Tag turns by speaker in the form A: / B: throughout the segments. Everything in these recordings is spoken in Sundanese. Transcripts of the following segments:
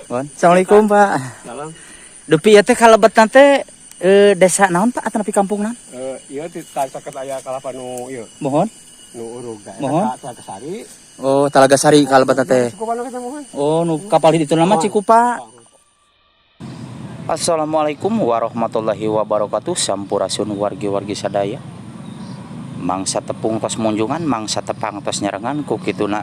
A: Mohon. Assalamualaikum, Pak.
B: Salam.
A: Dupi ieu teh kalebetan teh desa naon, Pak, atanapi kampung naon?
B: Ieu di caket aya kalapa nu ieu
A: Mohon.
B: Nu urug da.
A: Mohon.
B: Eta Sari.
A: Oh, Talaga Sari kalebetan teh.
B: Cikupa nu kita mohon.
A: Oh, nu kapal itu nama Cikupa. Assalamualaikum warahmatullahi wabarakatuh. Sampurasun wargi-wargi sadaya. Mangsa tepung tos munjungan, mangsa tepang tos nyarengan, ku kituna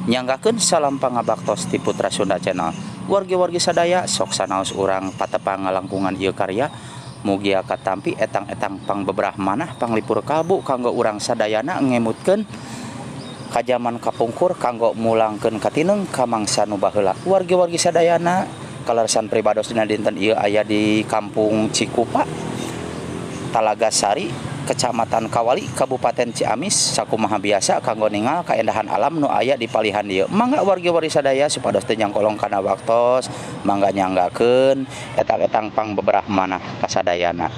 A: nyanggakeun salam pangabaktos ti Putra Sunda Channel. Wargi-wargi sadaya sok sanaos urang patepang ngalangkungan ieu karya, mugia katampi etang-etang pangbebrah manah panglipur kalbu kanggo urang sadayana ngemutkeun kajaman kapungkur kanggo mulangkeun katineng ka mangsa nu baheula. Wargi-wargi sadayana, kaleresan pribados dina dinten ieu aya di Kampung Cikupa, Talaga Sari, Kecamatan Kawali, Kabupaten Ciamis. Sakumaha biasa kanggo ningal kaendahan alam nu aya di palihan dieu. Mangga wargi-wargi sadaya supados teu nyangkolong kana waktos, mangga nyanggakeun etang-etang pangbeberah manah kasadayana.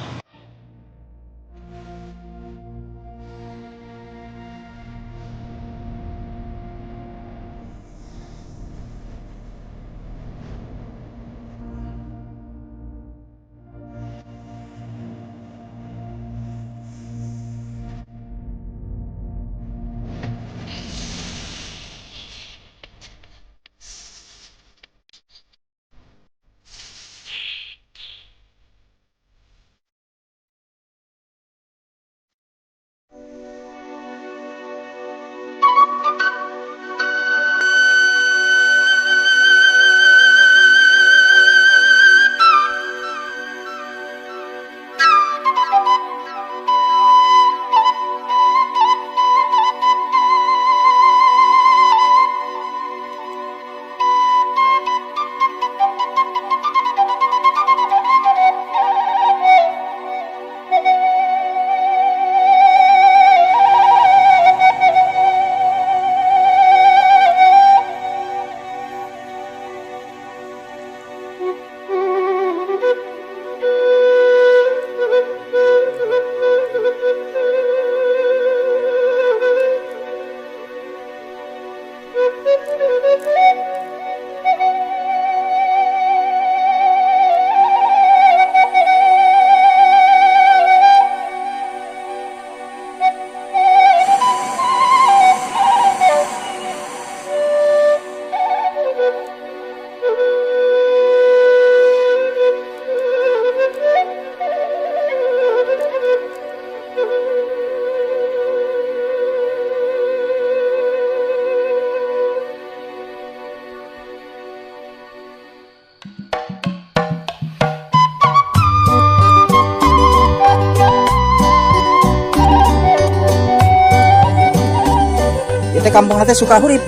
A: Ieu teh kampung teh Sukahurip.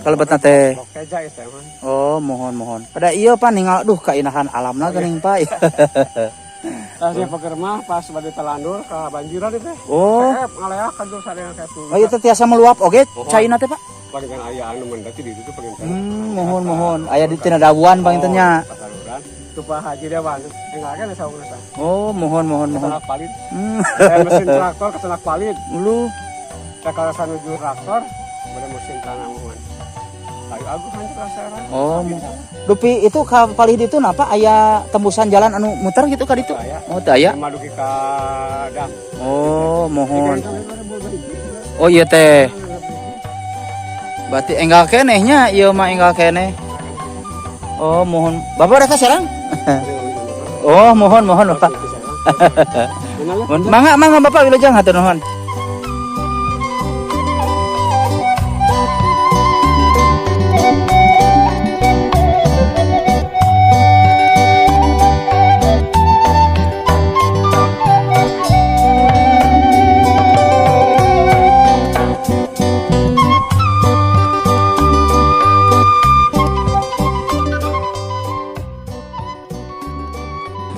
A: Kalebetna teh.
B: Keja ieu teh mah.
A: Oh, mohon mohon. Pada iya Pak ningal duh kaindahan alamna geuning, Pak.
B: Tah sia pager mah pas bade talandur ka banjiran ieu teh.
A: Oh.
B: Kaep ngaleak ka jauh sadaya kaep.
A: Oh, ieu teh tiasa meluap oge caina teh, Pak?
B: Palingan aya anu mendat di ditu panginten.
A: Mohon mohon. Aya di tina dawuan panginten nya.
B: Pasaluran. Tuh Pak Haji Dewan. Enggal kan saurna tah.
A: Oh, mohon mohon mohon.
B: Kesenak palit. Saya mesin traktor kesenak palit.
A: Lu
B: Saya nuju traktor, bade mesin tanah mohon. Kayu agung hancur asaran.
A: Oh, dupi itu ka palih ditu napa aya tembusan jalan anu muter gitu ka ditu?
B: Aya.
A: Oh, teu aya.
B: Maduki ka dam.
A: Oh, mohon. Oh, iya teh. Berarti enggal keneh nya, ieu mah enggal keneh. Oh, mohon. Bapak rek ka Serang? Oh, mohon mohon Bapak. Mangga mangga Bapak wilujeng hatur nuhun.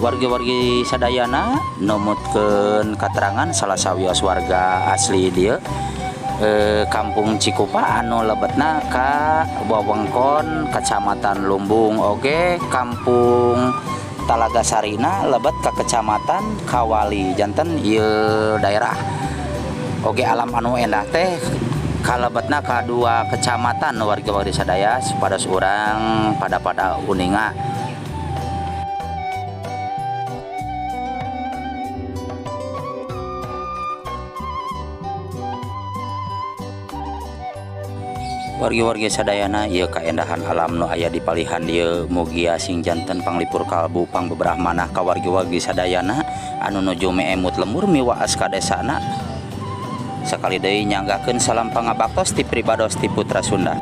A: Wargi-wargi sadayana numutkeun katerangan salah sawios warga asli dieu, Kampung Cikupa anu lebetna ka wewengkon Kecamatan Lumbung oge Kampung Talaga Sarina lebet ka Kecamatan Kawali. Janten ieu daerah oge alam anu endah teh Kalebetna ka dua kecamatan wargi-wargi sadaya supados urang pada-pada uninga. Wargi-wargi sadayana ieu kaendahan alam nu aya di palihan dieu mugia sing janten panglipur kalbu pangbeberah manah ka wargi-wargi sadayana anu nuju meemut lembur miwaas ka desana. Sakali deui nyanggakeun salam pangabaktos ti pribados ti Putra Sunda.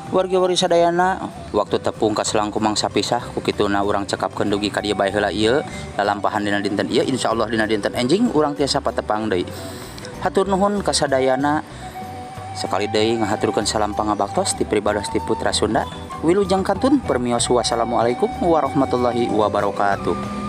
A: Wargi-wargi sadayana waktu tepung kaselangku mangsa pisah ku kituna urang cekapkeun dugi ka dieu bae heula ieu lalampahan dina dinten ieu insyaallah dina dinten enjing urang tiasa patepang deui. Hatur nuhun ka sadayana sakali deui ngahaturkeun salam pangabaktos ti pribados ti Putra Sunda. Wilujeng kantun permios wassalamualaikum warahmatullahi wabarakatuh.